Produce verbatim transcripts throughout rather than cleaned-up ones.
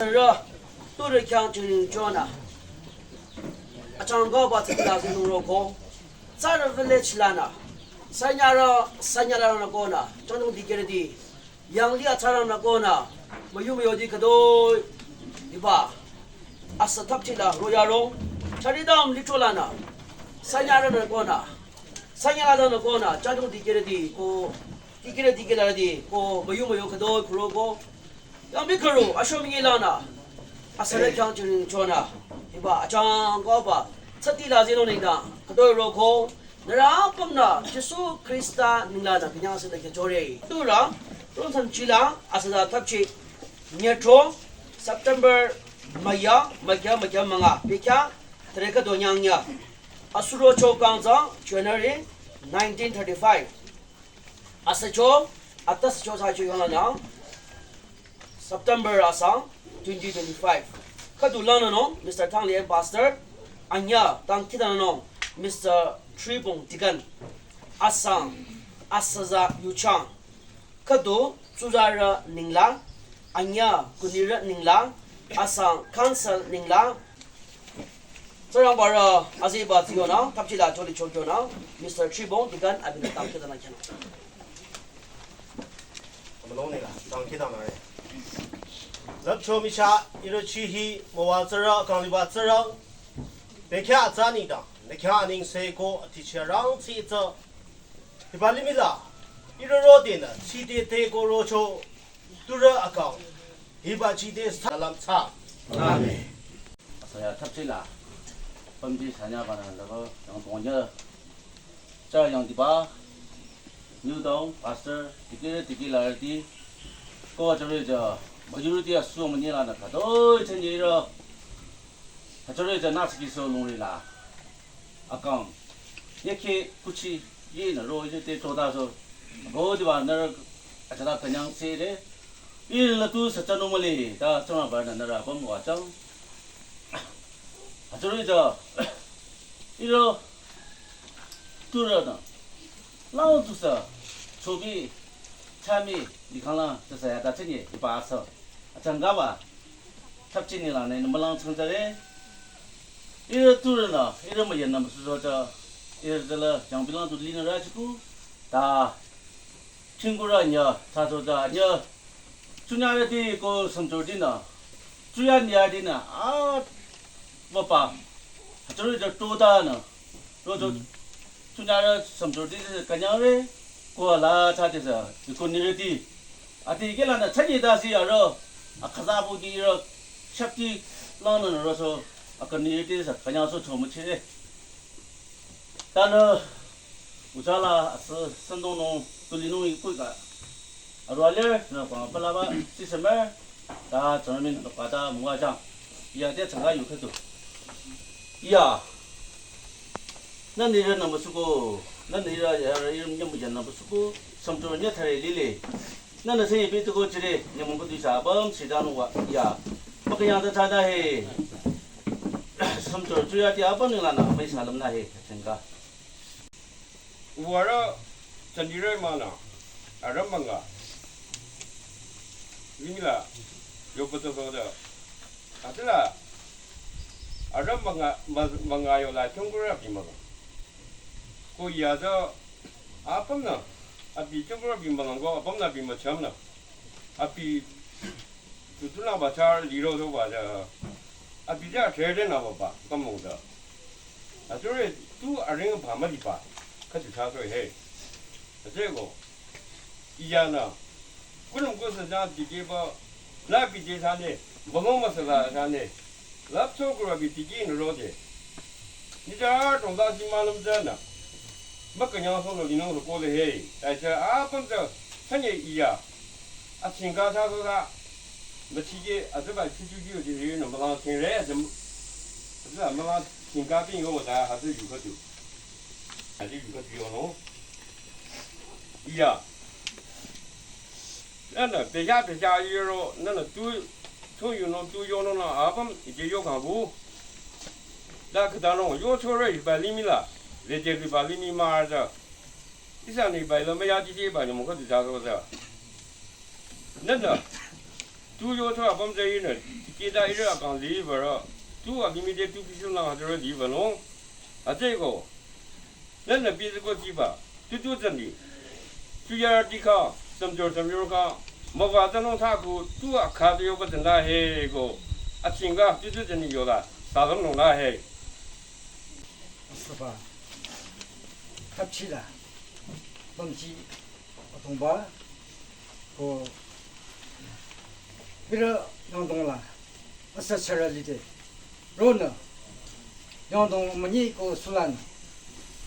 Ra, tu re khyang ching chona. Achang go ba tsila zinu roko. Tsara village lana. Sanyara, sanyara na kona. Chonung dikere di. Yang li acharam na kona. Mayu mayo di kado. Iba. Asa thapchila royaro. Chari dam litro lana. Sanyara na kona. Sanyara na kona. Chonung dikere di ko. Dikere dikere di ko. Mayu mayo kado kuro ko. Yang mi karo. Asho mi lana. Asa re khyang ching chona. Iba achang go ba. Tsatila zinu ningda. Kado roko. Nührü apümnü Jisu Khrista ninglanü künyang sünü kechore. Turü, rongsan chila, asüda thapchi, nyetro, September maya, makya, makya manga, pekya, treka donyang ya. Asuro cho kangza, January nineteen thirty-five. Asacho, atas cho sa cho yonana. September asang twenty twenty-five. Khüdu langnung Mister Thangli Pastor, anyüh tangkidanung Mister Tribong Deacon, asang asaza yuchang. Khüdu tsuzarü ningla, anyüh kunirü ningla, asang council ningla, Tsingrangbarü aziba tsiyonü, thapchila choli chokyonü, Mister Tribong Deacon abinü tangkidana kyanü. Amalongnila, tangkidana re. Lapcho michah, ihrü chihi, müwa tsara, kangliba tsara, bekya atsa nida, nekya aningse ko atichirang tsitsa. Hiba limih la, ihrü rodenü, chide te ko rocho, turü akang, hiba chide salam tsa. Amen. Asaya thapchila, pamji sanya bana laba, yang tongnya, cha yang diba, New Town, Pastor, tiki tiki larati, ko chari ja, majority asu mani la na kado, chanye ro, chari ja na siki so lungri la, akam, yake kuchi, ye na ro, ye te choda so, go diba na, achada kanyang se de, Ihrü la tu sacha numali, ta chama ba na nara bam wa chang. Achuri ja, ihrü turü na, lao tu sa, chobi, chami, dikhala, ta sa ya ta chanye, ipa sa. Achang ga ba, thapchi ni la ne, malang chang ja re. Ihrü turü na, ihrü mayan na masu ja, ihrü la, yang bilang tu li na ra chiku, ta, Chingkura nya, tsato ta nya, chunyarati ko samchorti na, chuya nyarati na, a, bapa, hachori ta tota na, ro to, chunyara samchorti kanyare, ko la tsate sa, ko nirati, ati kela na chanye ta si aro, akaza bu ki ro, shakti la na ro so, akanirati sa, kanya so chomo chire. Tanü, utsala asü sendong nung tuli nung ikui ka. Arua lir, na kwa pala ba, si semer, ta chanamin na kwa ta mua jang. Iya, dia changa yu khatu. Iya. Na ni ra na masuko, na ni ra ya ra iram nyam jan na masuko, samtu nya thare lile. Nana se ibi tuko chire, nyamon ko tuisa bam sidan wa ya. Makanya ta chada he. Samchor chuya ti apa ni lana, mai salam na he, chengka. Uwara chandire mana, aram manga. Limih la, yo pato pato. Atila, aram manga, ma-, manga yo la chungkura bi manga. Ko ya za, apam na, abi chungkura bi manga ko, apam na bi macham na. Abi, tutuna bachar liro do ba za. Abi za chere na ba ba, kamong za. Atore, tu aring ba ma di ba, ka tu sa to he. Ate ko, iya na, kunum ko sa za di ke ba, la bi de sa ne, ba mo ma sa la sa ne. Lap so kura bi tiki ni ro de. Ni ja tong da si ma lum ja na. Ma ka nyang so lo li nong lo ko le he. Ai ja a pam ja. Sa nye iya. A ching ka sa so da. Ma chi ke a ja ba chi ju ju ji ri no ma la ching re. A ja ma la ching ka ping yo da ha ju ju ka ju. Ha ju ju ka ju yo no. Iya. Nana, beja, beja, yoro, nana, tu, tu, you know, tu, you know, na, apam, ije yo kang bu. Da, kada, no, yo, cho, re, ba, li, mi, la. Le, je, li, ba, li, mi, ma, da. Isa, ni, ba, lo, me, ya, ji, ji, ba, ni, mo, ka, du, ja, ro, da. Nana. Tu yo thsa apüm tsü ihnü, tikehta ihrü akang liba rü, tu akimi te tu kishun lang hütsürü liba nung. Hütsüeko, nühnü pitsüko tiba, tutu tsüni. Tu yarüti kha, samjor samjor kha, müwa tsünung thsaku, tu akha tu yoba tsünü he ko, achingka, tutu tsüni yola, salüm nung la he. Asüba, khapchila, pamchi, atongba, ko, pira, yangdong la, asa chara lide. Ronü, yangdong münyi ko sulan.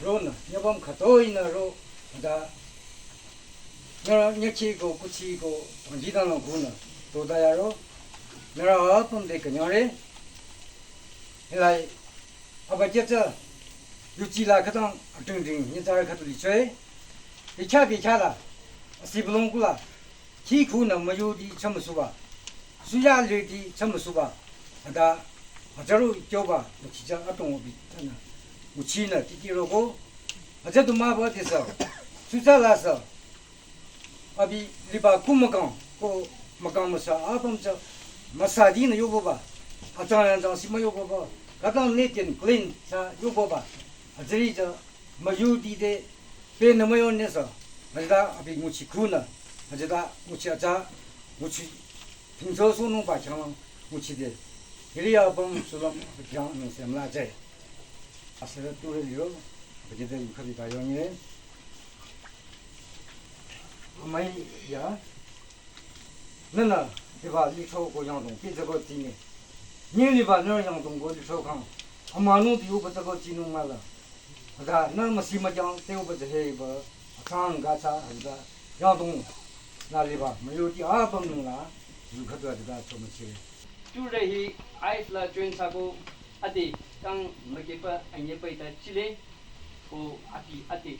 Ronü, nyabam khatoinü ro, da, nyara, nyachi ko, kuchi ko, pangji dan lang kunü, to da ya ro. Nyara apüm de kanyare. Hilai, aba jeta, yuchi la katang, atung ding, nyata khatu li choi. Bicha bicha la, asibulong kula, khi khunü müyudi chamüsuba. Suya lidi chamüsuba. Ada, ajaru ikyoba, muchija atong obi, tana. Muchinü, titi roko. Aja duma ba desa. Susa la sa. Abi liba ku makang, ko makang masa, apüm tsü, masa dinü yoboba. Atsang yang tsang sima yoboba. Katang neat and clean sa yoboba. Ajari tsü, müyudi de, pe na müyo ne sa. Ajada, abi nguchi kunü. Ajada, nguchi aja, nguchi, tingso so nung ba chang, nguchi de. Hiri apüm sulam, kyang nung sem la jai. Asara tu re liro, bajada yukha bi ba yong ye. Amai ya. Nana, diba litro ko yangdong, pizza ko tini. Ni liba nara yangdong ko litro kang. Amanu di uba tsako tinu mala. Aga, na masi majang, te uba tsahe ba, akang ga cha, aga, yangdong. Na liba, müyudi apüm nung la, yu khatu aga, chomüchire. Tu re hi, ice la join sa ko, ade, kang, makepa, anyepa ita chile. Ko abi ate.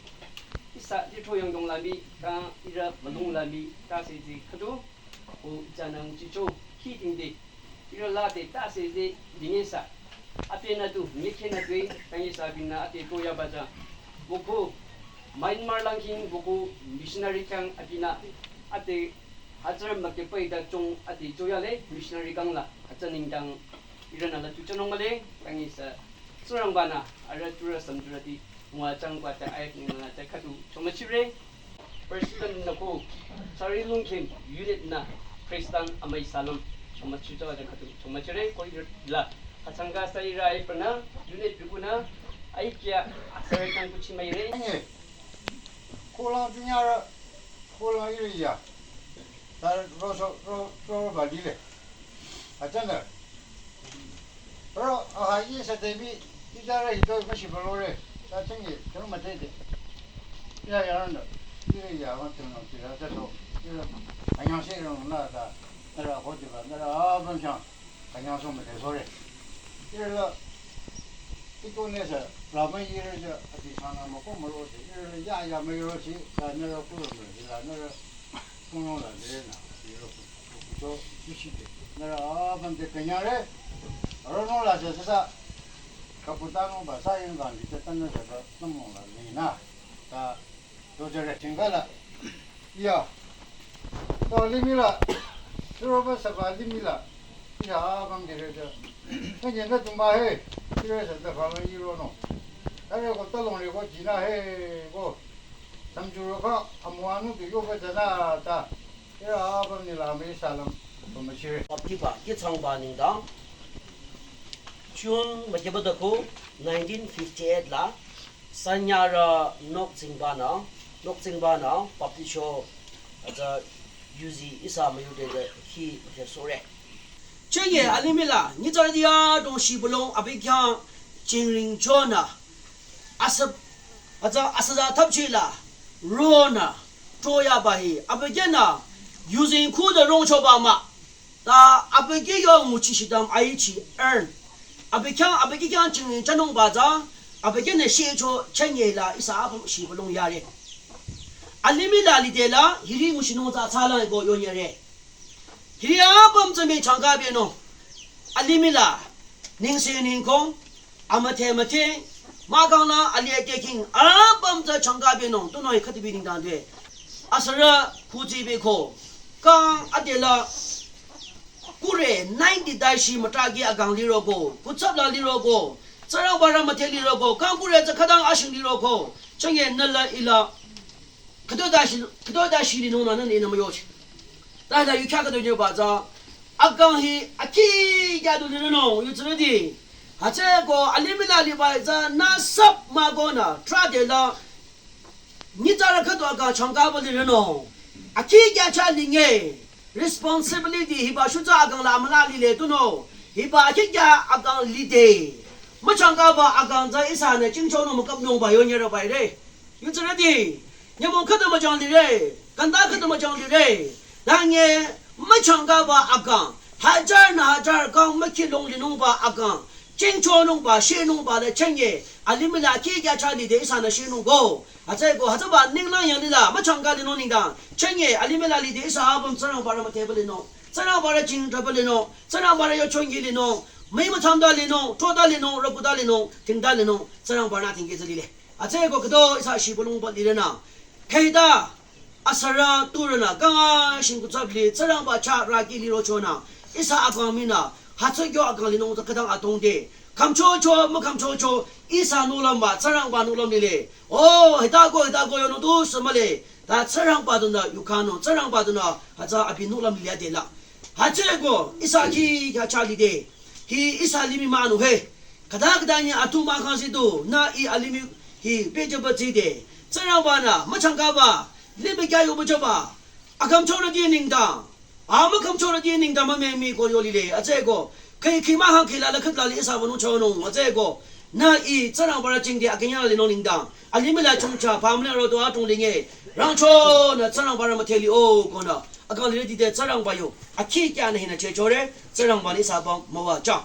Ihsa litro yangdong lami, ka ihrü mülung lami, ta se zi khüdu. Ko ihsa nang chicho, khi ting de. Ihrü la de ta se zi dinge sa. Ape na tu, nye khe na tui, ta nye sa bin na ate to ya ba ja. Woko, Myanmar lang king, woko, missionary kang abi na. Ate, hajar ma ke pai da chong, ate cho ya le, missionary kang la. Hajar ning dang, ihrü na la tu chanung ma le, ta nye sa. Tsingrangba na, arüh turü samjurüti, ngwa chang kwa ta ayek ni na ta khüdu, chomüchire. President na ko, Sari Lungkim, unit na, Christian amai salom, chomüchire ta khüdu, chomüchire, ko ila, achanga sa ira ai prana, unit biku na, ai kya, asare kang kuchi mai re. Anye, kola dunyara, kola iriya. Ta ro so, ro, ro, ro ba di le. Achana. Ro, aha, ye sa te bi, ita ra hito ma shi ba lo re. Ta chang ye, ta ma te de. Ya, ya, ro na. Ye, ya, ma tu no, ti ra, ta so. Ye, anyang se ro na ta. Na ra ho ti ba, na ra, a, ban chang. Anyang so ma te so re. Ye la. Ito ne sa, la ma ye re ja, a ti sa na ma ko ma ro te. Ye la, ya, ya ma ro si, ta na ra ku ro ma, ye la, na ra. Kong la de na, de ro ku, ku to, ku shi de. Na ra, a, ban de kanya re. Ro no la se sa, ka pu ta no ba sa yin ga ni te ta na sa ba, na mo la ni na. Ta, do je re, ting ga la. Ya. To li mi la. Ro ba sa ba li mi la. Ya, a, ban de re ja. Ka ni na tu ma he. Ki re sa ta ba ma yi ro no. Ta re ko ta long re ko ji na he ko. Samjuro kha amüwanung tu yoba tsünü ta. Ira apüm nila amüi salam pamüchire. Baptiba kihchangba nengdang June mükyüba dako nineteen fifty-eight la sanyarü Noktsingba nü, Noktsingba nü bapticho aza yuzi ihsa müyude de hi mükyüsohre. Chünye alimih la nyitsarüti adrong shibülung abi khyang jingring chonü asüp, aza asüza thapchi la ronü troyaba hi abükyünü yuzeng khu de rongchoba mah. Ta abükyü yo nguchi shidam aichi earn. Abi khyang, abükyü khyang jingring chanungba tsü abükyünü shicho chünye la ihsa apüm shibülung yare. Alimih la lide la hiri nguchinung tsü thsalang ko yonyere. Hiri apüm tsü mii changkabenung. Alimih la, nengse nengkong, amüdhe müdhe, mahkhang la, ali ate king, apüm tsü changkabenung, tunüo hi khütibi nengdang de. Asürü, khutsibeko, kang ade la, kure ninety dashi mütraki akang liroko, kutsap la liroko, Tsingrangba rü müdhe liroko, kang kure tsü khütang ashing liroko, chünye nü la ila, khüto dashi, khüto dashi linung nü nü nü müyochi. Ta la yukya khüto nyoba tsü, akang hi akhi kya du linung, yu tsürüti. Hütsüeko alimih la liba tsü nü sap mükonü, trade la, nyitsarü khüdu akang changkaba lirünung. Akhi kya cha linge. Responsibility hiba shutsü akang la amüla lile tunung. Hiba akhi kya akang lide. Müchangkaba akang tsü ihsanü chingchonung mükapnungba yonyerüba ire. Yu tsürüti. Nyümong khüdu müchang lire. Kanda khüdu müchang lire. Tanye müchangkaba akang. Hajar nü hajar kang mükilong linungba akang. Chingchonungba, shinungba le chünye, alimih la kikya cha lide ihsanü shinungko. Hütsüeko, hütsüba ninglang yang lila, müchangka linung nengdang. Chünye, alimih la lide ihsa apüm Tsingrangba rü müdheba linung. Tsingrangba rü jingtraba linung. Tsingrangba rü yochongi linung. Mii müthamda linung, choda linung, rükuda linung, tingda linung. Tsingrangba rü nü tingke tsü lile. Hütsüeko khüto ihsa shibülungba lirünü. Khüta asürü turünü kanga shingkutsap li Tsingrangba chah raki lirochonü. Ihsa akang minü. Hütsü kyo akang linung tsü khütang atongde. Khümchocho, mükhümchocho. Ihsa nohlüm ba, Tsingrangba nohlüm lile. O, hitako, hitako yonung tusü mühle. Ta Tsingrangba dunü yukhanung, Tsingrangba dunü hütsü abi nohlüm lile adela. Hütsüeko, ihsa kikya cha lide. Hi ihsa limih münung he. Khüta khüta nyi atu mükang sidu, nü ih alimih hi pehjüba tside. Tsingrangba nü, müchangkaba, limih kya yoba jüba. Akhümchorüti nengdang. Amükhümchorüti nengdang mümemi ko yolile, hütsüeko. Khi khi mahang khi la la khüt la li ihsa wünung chonung, hütsüeko. Nü ih Tsingrangba rü jingde akünyang linung nengdang. Alimih la chongcha, pamle rodo atung linge. Rangchonü Tsingrangba rü müdhe li o konü. Akang lirüti te Tsingrangba yo. Akhi kya nü hinü chechore, Tsingrangba nü ihsa apüm müwajüng.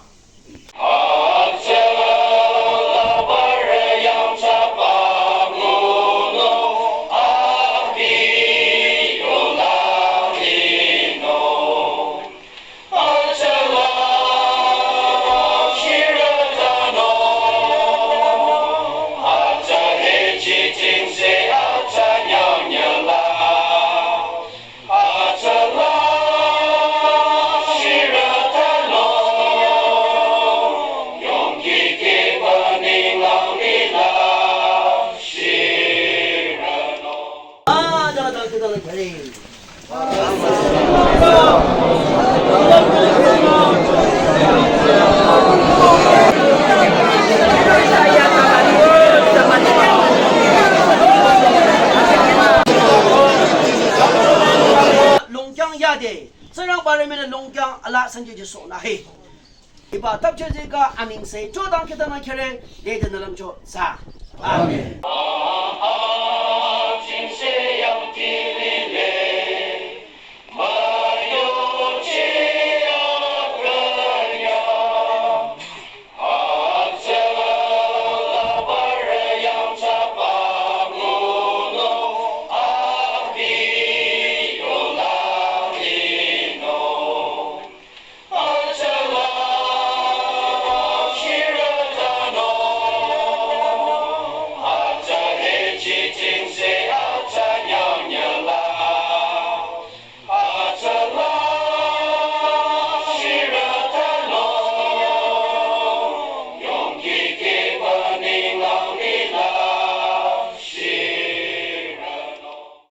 Longkyang yade, Tsingrangba rü minü longkyang ala sanje Jisu nü he. Hiba tapche zika anengse, chodang khütanü khere, dede nü lümcho sa. Amen.